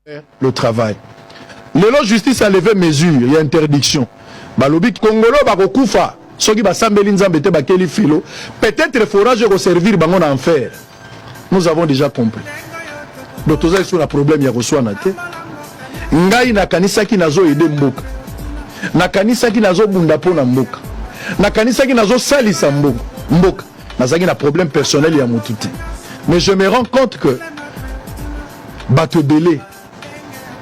Le travail. Lelo justice a levé mesure ya interdiction. Balobi Kongolo bakokufa soki basambeli Nzambe te bakeli filo. Peut-être forage eko servir bango na enfer. Nous avons déjà compris. Donc toza lisusu na problème ya koswana te. Ngai nakanisaki nazo aider mboka. Nakanisaki nazobunda mpo na mboka. Nakanisaki nazosalisa mboka. Mboka. Nazalaki na problème personnel ya motu te. Mais je me rends compte que bato ebele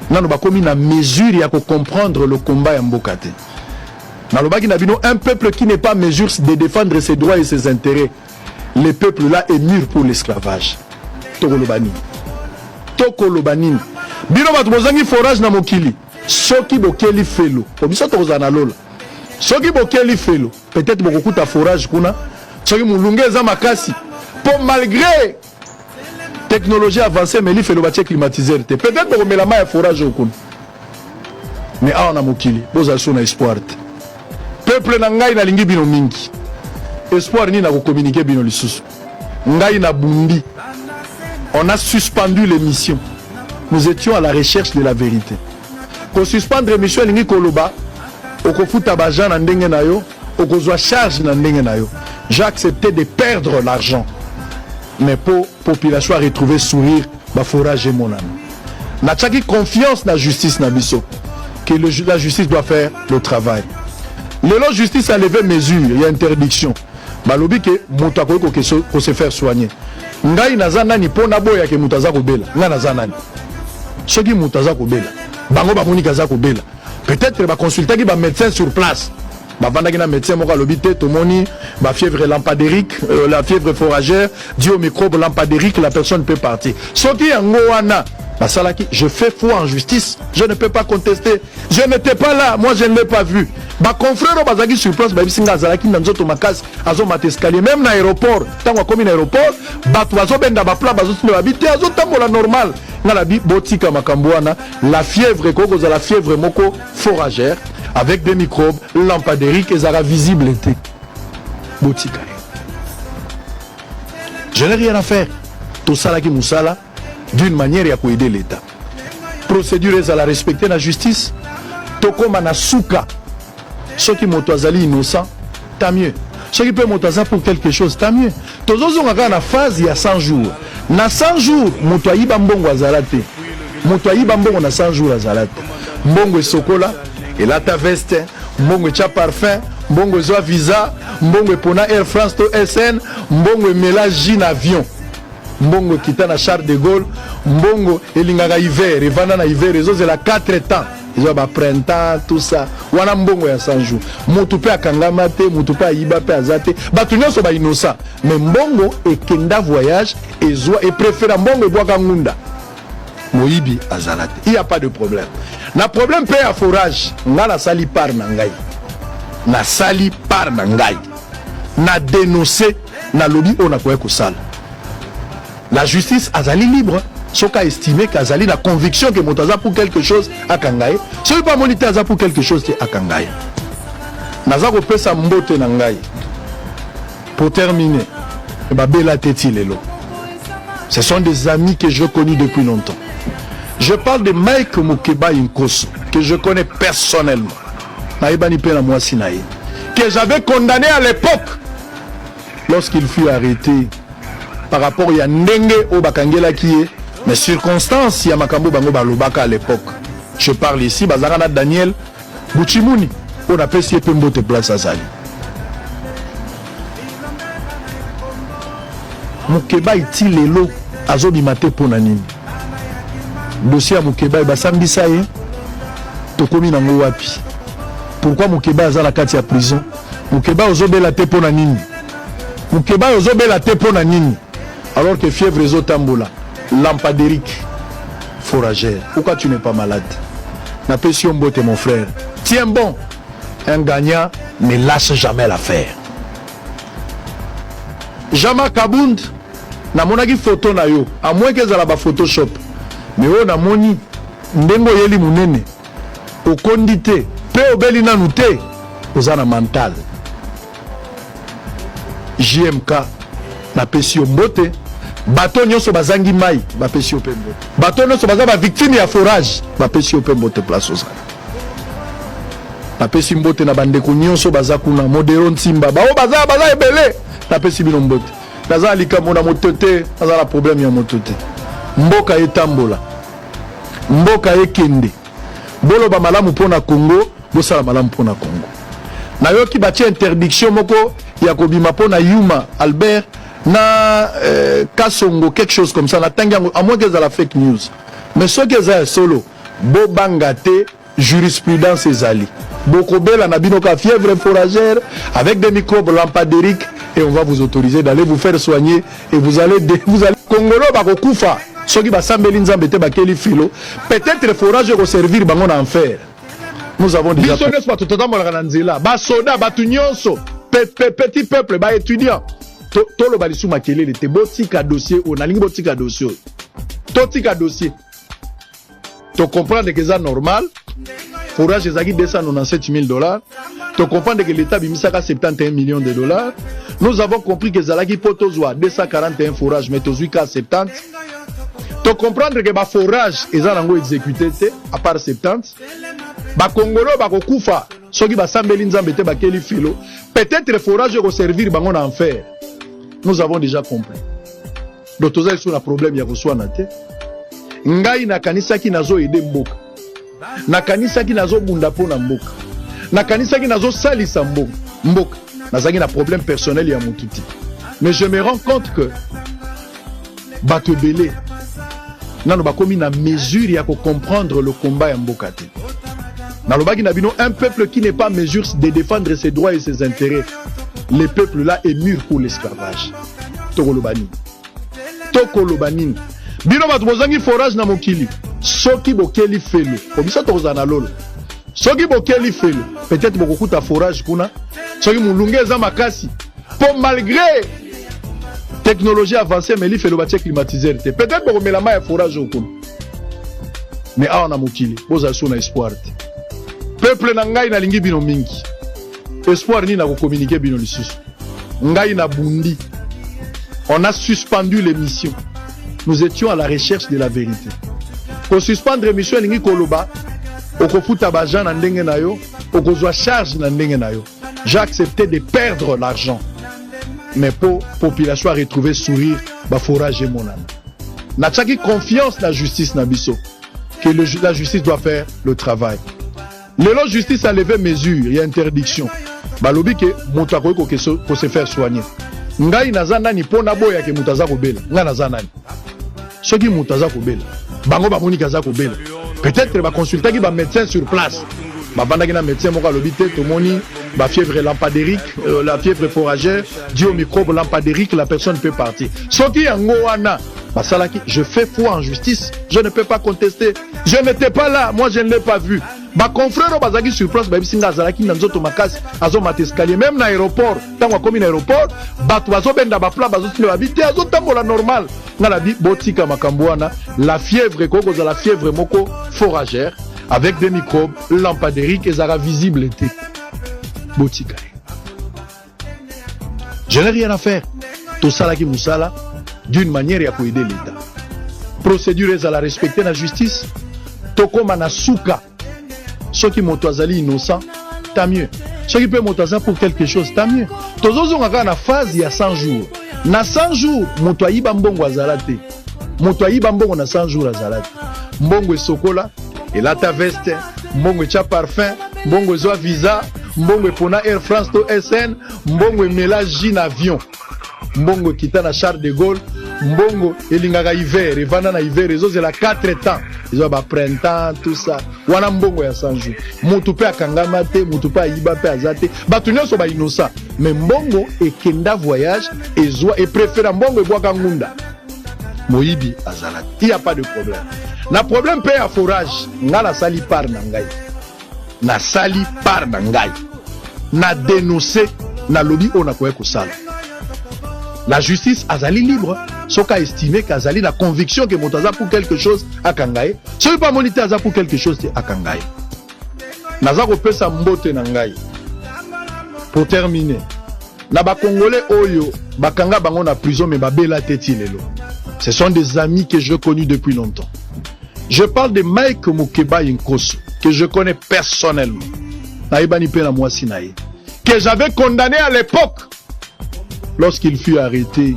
nano bakomi na mesure ya kocomprendre le combat ya mboka te. Nalobaki na bino, un peuple qui n'est pas mesure de défendre ses droits et ses intérêts, le peuple là est mûr pour l'esclavage. Tokoloba nini? Tokoloba nini? Bino bato bozangi forage na mokili, soki bokeli felo, po biso tokozala na lola. Soki bokeli felo, peut-être bokokuta forage kuna. Soki molunge eza makasi, po malgré technologie avancée, mais lifelo batie climatiseur te, peut-être bokomela mai ya forage oyo kuna. Mais awa na mokili bozala so na espoir te. Peuple na ngai, nalingi bino mingi. Espoir nini nakokommunike bino lisusu? Ngai nabundi, on a suspendu l'émission, nous étions à la recherche de la vérité. Kosuspendre émission elingi koloba okofuta baagent na ndenge na yo, okozwa charge na ndenge na yo. J'ai accepté de perdre l'argent, mais po population a retrouver sourire, baforage emonana. Natiaki confiance na justice na biso, que la justice doit faire le travail. Lelo justice a levé mesure ya interdiction, balobi ke moto akoki kose faire soigner. Ngai naza nani mpo naboya ke moto aza kobela? Ngai naza nani? Soki moto aza kobela, bango bamoni aza kobela, peut-être baconsultaki bamédecin sur place, bavandaki na médecin moko, alobi te, tomoni bafièvre lampadérique, la fièvre foragère due au microbe lampadérique, la personne peut partir. Soki yango wana basalaki, je fais foi en justice, je ne peux pas contester. Je n'étais pas là, moi je ne l'ai pas vu. Baconfrère oyo bazalaki sur place bayebisi nga azalaki na nzoto makasi, azomata escalier. Même na aéroport, ntango akomi na aéroport, bato bazobenda baplat, bazotinda, babi te, azotambola normal. Nga nabi botika makambo wana. La fièvre ekoki kozala fièvre moko foragère avec des microbes lampadériques, ezalaka visible te. Botika ye, je n'ai rien à faire. Tosalaki mosala d'une manière ya koaider l'État. Procédure ezala respecté na justice, tokóma na suka. Soki moto azali innocent, tant mieux. Soki mpe moto aza pour quelque chose, tant mieux. Tozozonga kaka na phase ya 100 jours. Na 100 jours, moto ayiba mbongo azala te. Moto ayiba mbongo na 100 jours azala te. Mbongo esokola, elata veste, mbongo etya parfum, mbongo ezwa visa, mbongo epona Air France to SN, mbongo emela jus na avion, mbongo ekita na Charles de Gaulle. Mbongo elingaka hiver, evanda na hiver, ezozela 4 temps, ezwa baprintemps, tout ça. Wana mbongo ya 100 jours, motu mpe akangama te, motu mpe ayiba mpe aza te, bato nyonso bainnocent. Mais mbongo ekenda voyage, ezwa epréféra, mbongo ebwaka ngunda, moyibi azala te. Il y a pas de problème. Na problème mpe ya forage, nga nasali part na ngai, nasali part na ngai, na dénonce, nalobi oyo nakoki kosala. La justice azali libre. Soki aestime ke azali na conviction ke moto aza pour quelque chose, akanga ye. Soki mpe amoni te aza pour quelque chose te, akanga ye. Naza kopesa mbote na ngai pour terminer. Babela te ti lelo, ce sont des amis que je connais depuis longtemps. Je parle de Mike Mukeba Nkoso, que je connais personnellement, nayebani mpe na mwasi na ye, que j'avais condamné à l'époque lorsqu'il fut arrêté par rapport ya ndenge oyo bakangelaki ye, mais circonstance ya makambo bango balobaka à l'époque. Je parle ici, bazalaka na Daniel Buchimuni, oyo napesi ye mpe mbote place azali. Mukeba iti lelo azobima te. Mpo na nini? Dossier ya Mukeba basambisa ye, tokomi nango wapi? Pourquoi Mukeba aza na kati ya prison? Mukeba ozobela te, mpo na nini? Mukeba ozobela te, mpo na nini, alors que fièvre ezotambola lampadérique foragère? Pourquoi tu n'es pas malade? Napesi yo mbote, mon frère, tiens bon. Un gagnant ne lâche jamais l'affaire. Jean-Marc Kabund, namonaki photo na yo, à moins que ezala baphotoshop, mais oyo namoni, ndenge oyeli monene, okondi te mpe obeli nanu te, oza na mental. JMK, napesi yo mbote. Bato nyonso bazangi mai, bapesi yo mpe mbote. Bato nyonso baza bavictime ya forage, bapesi yo mpe mbote place ozali. Napesi mbote na bandeko nyonso baza kuna, Modero Ntimba, bao baza baza ebele, napesi bino mbote. Naza na likambo na moto te, naza na problème ya moto te. Mboka etambola, mboka ekende. Boloba malamu mpo na Congo, bosala malamu mpo na Congo. Nayoki batie interdiction moko ya kobima mpo na Yuma Albert na Kasongo, quelque chose comme ça. Natangi yango, à moins que ezala fake news, mais soki eza ya solo, bobanga te, jurisprudence ezali. Bokobela na bino ka fièvre foragère avec des microbes lampadériques et on va vous autoriser d'aller vous faire soigner et vous allez Congolo bakokufa soki basambeli Nzambe te, bakeli filo, peut-être forage ekoservir bango na enfer. Nous avons déjà, biso nyonso bato totambolaka na nzela, basoda, bato nyonso, petit peuple, baétudiant, toloba lisusu makelele te. Botika dossier oyo, nalingi botika dossier oyo, totika dossier. Tocomprendre que eza normal, forage ezalaki 297 000 $. Tocomprendre que l'État abimisaka 71 millions de dollars. Nous avons compris que ezalaki mpo tozwa 241 forage, mais tozwi ka 70. Tocomprendre que baforage eza nango exécuté te, à part 70. Bakongolo bakokufa soki basambeli Nzambe te, bakeli filo, peut-être forage ekoservir bango na enfer. Nous avons déjà compris, donc toza lisusu na problème ya koswana te. Ngai nakanisaki nazoaider mboka, nakanisaki nazobunda mpo na mboka, nakanisaki nazosalisa mboka. Mboka, nazalaki na problème personnel ya motu te, mais je me rends compte que bato ebele nano bakomi na mesure ya kocomprendre le combat ya mboka te. Nalobaki na bino, un peuple qui n'est pas mesure de défendre ses droits et ses intérêts, le peuple là est mûr pour l'esclavage. Tokoloba nini? Tokoloba nini? Bino bato bozangi forage na mokili, soki bokeli felo, po biso tokozala na lolo, soki bokeli felo, peut-être bokokuta forage kuna. Soki molunge eza makasi, po malgré technologie avancée, mais lifelo batie climatiseur te, peut-être bokomela mai ya forage oyo kuna. Mais awa na mokili, bozala so na espoir te. Peuple na ngai, nalingi bino mingi. Espoir nini nakokommunike bino lisusu? Ngai na bundi, on a suspendu l'émission, nous étions à la recherche de la vérité. Kosuspendre émission elingi koloba okofuta baagent na ndenge na yo, okozwa charge na ndenge na yo. J'ai accepté de perdre l'argent, mais po population a retrouver sourire, baforage emonana. Natiaki confiance na justice na biso, que la justice doit faire le travail. Lelo justice a levé mesure ya interdiction, balobi ke moto akoki kose faire soigner. Ngai naza nani mpo naboya ke moto aza kobela? Ngai naza nani? Soki moto aza kobela, bango bamoniki aza kobela, peut-être baconsultaki bamédecin sur place, bavandaki na médecin moko, alobi te, tomoni bafièvre lampadérique, la fièvre foragère due au microbe lampadérique, la personne peut partir. Soki yango wana basalaki, je fais foi en justice, je ne peux pas contester. Je n'étais pas là, moi je ne l'ai pas vu. Baconfrère oyo bazalaki sur place bayebisi nga azalaki na nzoto makasi, azomata escalier même na aéroport. Ntango akomi na aéroport, bato bazobenda baplat, bazotinda, babi te, azotambola normal. Nga na bi botika makambo wana. La fièvre ekoki kozala fièvre moko foragère avec des microbes lampadériques, ezalaka visible te. Botika ye, je n'ai rien à faire. Tosalaki mosala d'une manière ya koaider l'État, procédure ezala respecté na justice, tokóma na suka. Soki moto azali innocent, tant mieux. Soki mpe moto aza pour quelque chose, tant mieux. Tozozonga kaka na phase ya 100 jours. Na 100 jours, moto ayiba mbongo azala te. Moto ayiba mbongo na 100 jours azala te. Mbongo esokola, elata veste, mbongo etya parfum, mbongo ezwa visa, mbongo epona Air France to SN, mbongo emela jus na avion, mbongo ekita na Charles de Gaulle. Mbongo elingaka hiver, evanda na hiver, ezozela 4 temps, ezwa baprintemps, tout ça. Wana mbongo ya 100 jours. Motu mpe akangama te, motu mpe ayiba mpe aza te, bato nyonso bainnocent, mais mbongo ekenda voyage, ezwa epréféra, mbongo ebwaka ngunda, moyibi azala te. Il y a pas de problème. Na problème mpe ya forage, nga nasali part na ngai, nasali part na ngai, na dénonce, nalobi oyo nakoki kosala. La justice azali libre. Soki aestime ke azali na conviction ke moto aza pour quelque chose, akanga ye. Soki mpe amoni te aza pour quelque chose te, akanga ye. Naza kopesa mbote na ngai, pour terminer, na bakongolais oyo bakanga bango na prison mais babela te ti lelo. Ce sont des amis que je connais depuis longtemps. Je parle de Mike Mukebayi Nkoso, que je connais personnellement. Nayebani mpe na mwasi na ye. Que j'avais condamné à l'époque lorsqu'il fut arrêté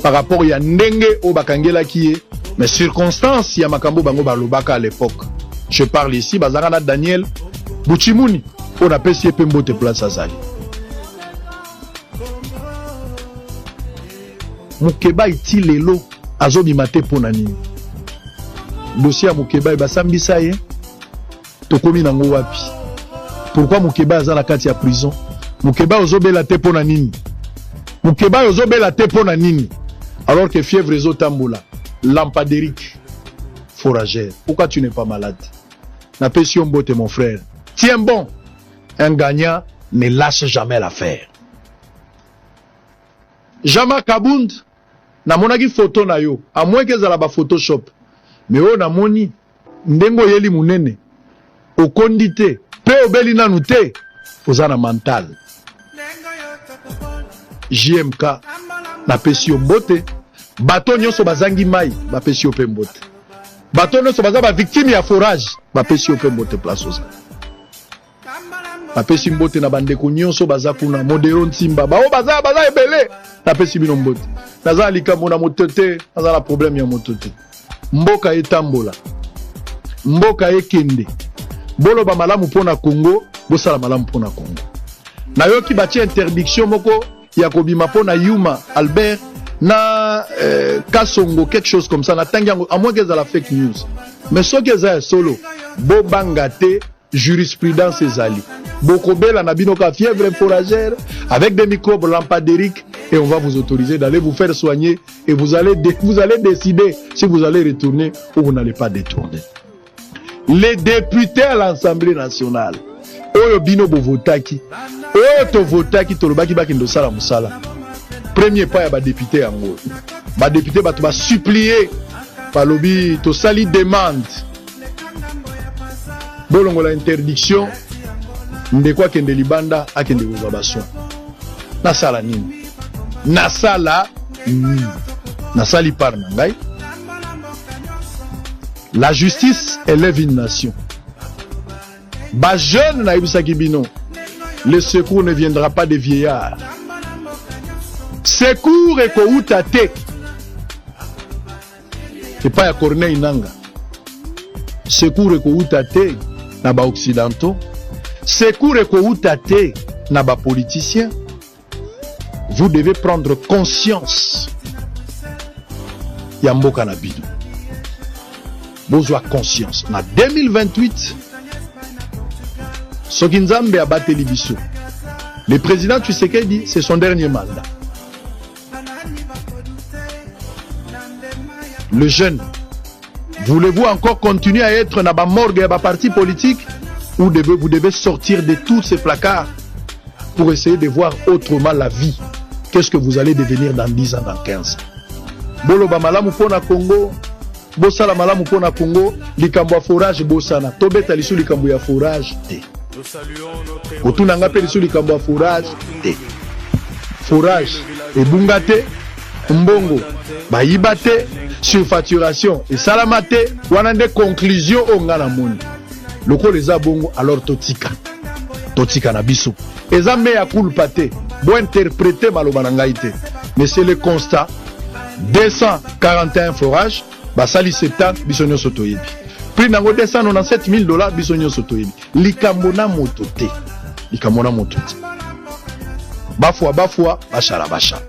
par rapport ya ndenge oyo bakangelaki ye, mais circonstance ya makambo bango balobaka à l'époque. Je parle ici, bazalaka na Daniel Buchimuni, oyo napesi ye mpe mbote place azali. Mukebayi ti lelo azobima te mpo na nini? Dossier ya Mukebayi basambisa ye, tokomi nango wapi? Pourquoi Mukebayi aza na kati ya prison? Mukebayi ozobela te mpo na nini? Mukebayi ozobela te mpo na nini? Alors que fièvre ezotambola, lampadérique, foragère. Pourquoi tu n'es pas malade? Napesi yo mbote mon frère. Tiens bon, un gagnant ne lâche jamais l'affaire. Jean-Marc Kabund, namonaki photo na yo, à moins que ezala ba photoshop. Mais oyo namoni ndenge oyeli munene, okondi te, pe obeli nanu te, oza na mental. JMK, napesi yo mbote. Bato nyonso bazangi mai, bapesi yo pe mbote. Bato nyonso baza ba victime ya forage, bapesi yo pe mbote place oza. Napesi mbote na bandeko nyonso baza kuna, Modero Ntimba, baoyo baza baza ebele, napesi bino mbote. Naza na likambo na moto te, naza na problème ya moto te. Mboka etambola, mboka ekende, boloba malamu mpo na Congo, bosala malamu mpo na Congo. Nayoki batie interdiction moko ya kobima mpo na Yuma Albert na Kasongo, quelque chose comme ça. Natangi yango, à moins que ezala fake news, mais soki eza ya solo, bobanga te, jurisprudence ezali. Bokobela na bino ka fièvre foragère avec des microbes lampadériques et on va vous autoriser d'aller vous faire soigner et vous allez décider si vous allez retourner ou vous n'allez pas détourner. Les députés à l'Assemblée nationale, oyo bino bovotaki, oyo tovotaki, tolobaki bakende kosala mosala. Premier pas ya ba député yango. Ba député bato ba supplier, balobi tosali demande bolongola interdiction, ndeko akende libanda, akende kozwa ba soins. Nasala nini? Nasala nini? Nasali part na ngai. La justice élève une nation. Ba jeune nayebisaki bino, le secours ne viendra pas des vieillards. Secours ekouta te epai ya Corneille Nanga. Secours ekouta te na ba occidentaux. Secours ekouta te na ba politiciens. Vous devez prendre conscience ya mboka na bino. Bozwa conscience. Na 2028, soki Nzambe abateli biso, le président Tshisekedi, c'est son dernier mandat. Le jeune, voulez-vous encore continuer à être dans la morgue et dans parti politique ou vous devez sortir de tous ces placards pour essayer de voir autrement la vie? Qu'est-ce que vous allez devenir dans 10 ans, dans 15 ans? Boloba malamu pona Congo, bosala malamu pona Congo, likambo ya forage bosana. Tobeta lisu likambo ya forage te. Kotuna nga pe lisu likambo ya forage te. Forage ebunga te, mbongo bayiba te, surfacturation esalama te. Wana nde conclusion oyo nga namoni. Lokola eza bongo, alors totika. Totika na biso. Eza mea culpa te. Bo interpréter maloba na ngai te. Mais c'est le constat. 241 forages, basali 70, biso nyonso toyebi. Prix nango 297 000 dollars, biso nyonso toyebi. Likambo na moto te. Likambo na moto te. Bafwa bafwa, bashala bashala.